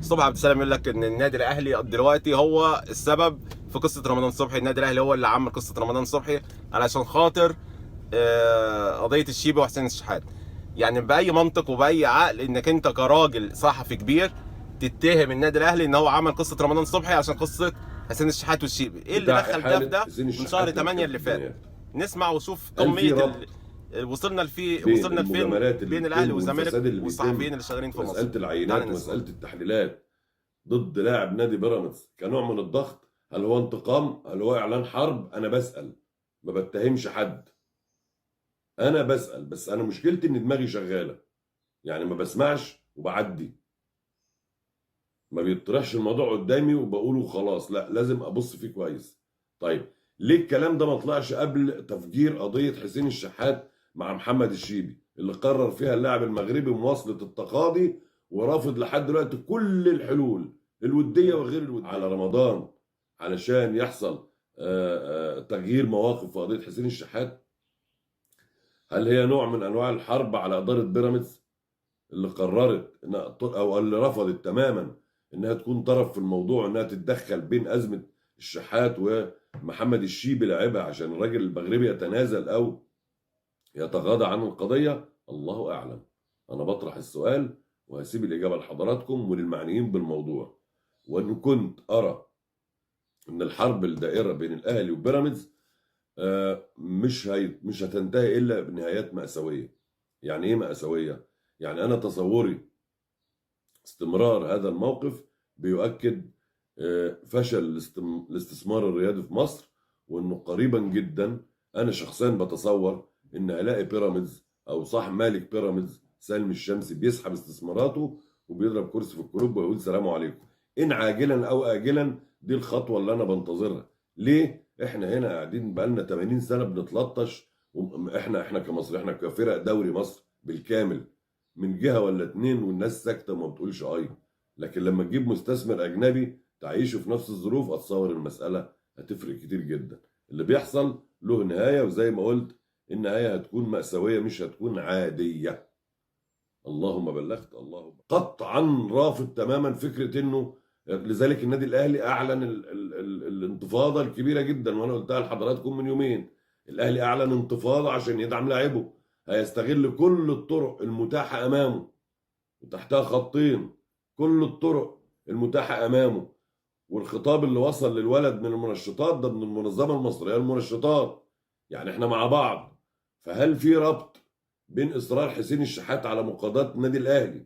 صبحي عبد السلام يقول لك ان النادي الاهلي دلوقتي هو السبب في قصة رمضان صبحي، النادي الاهلي هو اللي عمل قصة رمضان صبحي علشان خاطر قضية الشيبي وحسين الشحات. يعني باي منطق وباي عقل انك انت كراجل صحفي كبير تتهم النادي الاهلي ان هو عمل قصة رمضان صبحي عشان قصة حسين الشحات والشيبي؟ ايه اللي بتاع دخل ده في إحالة ده حسين من شهر الشحات 8 لمحكمة اللي فات؟ الجنايات؟ نسمع وشوف هل في كمية ربط وصلنا لفي بين وصلنا لفين المجاملات اللي بين الاهلي بتتم والزمالك والفساد اللي والصحفيين بيتم اللي شغالين في في مصر؟ مسألة تعال العينات نسمع. ومسألة التحليلات ضد لاعب نادي بيراميدز كنوع من الضغط؟ هل هو انتقام؟ هل هو إعلان حرب؟ أنا بسأل، ما بتهمش حد، أنا بسأل بس. أنا مشكلتي إن دماغي شغالة، يعني ما بسمعش وبعدي، ما بيطرحش الموضوع قدامي وبقوله خلاص، لا لازم ابص فيه كويس. طيب ليه الكلام ده ما طلعش قبل تفجير قضية حسين الشحات مع محمد الشيبي اللي قرر فيها اللاعب المغربي مواصلة التقاضي ورافض لحد دلوقتي كل الحلول الودية وغير الودية على رمضان علشان يحصل تغيير مواقف في قضية حسين الشحات؟ هل هي نوع من انواع الحرب على ادارة بيراميدز اللي قررت او اللي رفضت تماما انها تكون طرف في الموضوع، انها تتدخل بين ازمة الشحات ومحمد الشيبي لاعبها عشان الراجل المغربي يتنازل او يتغاضى عن القضية؟ الله اعلم. انا بطرح السؤال وهسيب الاجابة لحضراتكم وللمعنيين بالموضوع. وان كنت ارى ان الحرب الدائرة بين الاهلي وبيراميدز مش هتنتهي الا بنهايات مأساوية. يعني ايه مأساوية؟ يعني انا تصوري استمرار هذا الموقف بيؤكد فشل الاستثمار الرياضي في مصر، وانه قريبا جدا انا شخصيا بتصور ان هلاقي بيراميدز او صاحب مالك بيراميدز سالم الشمسي بيسحب استثماراته وبيضرب كرسي في الكلوب ويقول سلام عليكم، ان عاجلا او اجلا. دي الخطوة اللي انا بنتظرها. ليه؟ احنا هنا قاعدين بقالنا 80 سنة بنتلطش، احنا كمصر، احنا كفرق دوري مصر بالكامل من جهة ولا اتنين والناس ساكته وما بتقولش اي. لكن لما تجيب مستثمر اجنبي تعيشه في نفس الظروف، اتصور المسالة هتفرق كتير جدا. اللي بيحصل له نهاية، وزي ما قلت النهاية هتكون مأساوية مش هتكون عادية. اللهم بلغت. اللهم قطعا رافض تماما فكرة انه، لذلك النادي الاهلي اعلن ال ال ال الانتفاضة الكبيرة جدا، وانا قلتها لحضراتكم من يومين. الاهلي اعلن انتفاضة عشان يدعم لاعبه، هيستغل كل الطرق المتاحة امامه، وتحتها خطين، كل الطرق المتاحة امامه. والخطاب اللي وصل للولد من المنشطات ده من المنظمة المصرية للمنشطات، يعني احنا مع بعض. فهل في ربط بين اصرار حسين الشحات على مقاضاه النادي الاهلي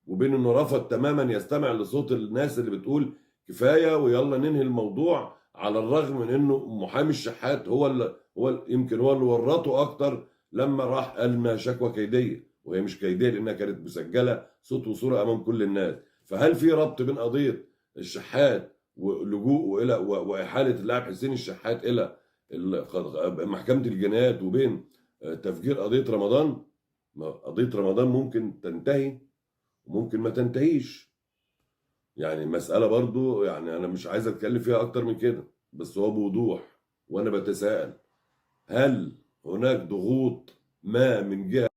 وبين انه رفض تماما يستمع لصوت الناس اللي بتقول كفاية ويلا ننهي الموضوع، على الرغم من انه محامي الشحات هو اللي هو يمكن هو اللي ورطة اكتر لما راح قال انها شكوى كيديه، وهي مش كيديه لانها كانت مسجله صوت وصوره امام كل الناس. فهل في ربط بين قضية الشحات ولجوءه الى واحاله اللاعب حسين الشحات الى محكمة الجنايات وبين تفجير قضية رمضان؟ ما قضية رمضان ممكن تنتهي وممكن ما تنتهيش، يعني مسألة برضو يعني أنا مش عايز أتكلم فيها أكتر من كده، بس هو بوضوح وأنا بتساءل هل هناك ضغوط ما من جهة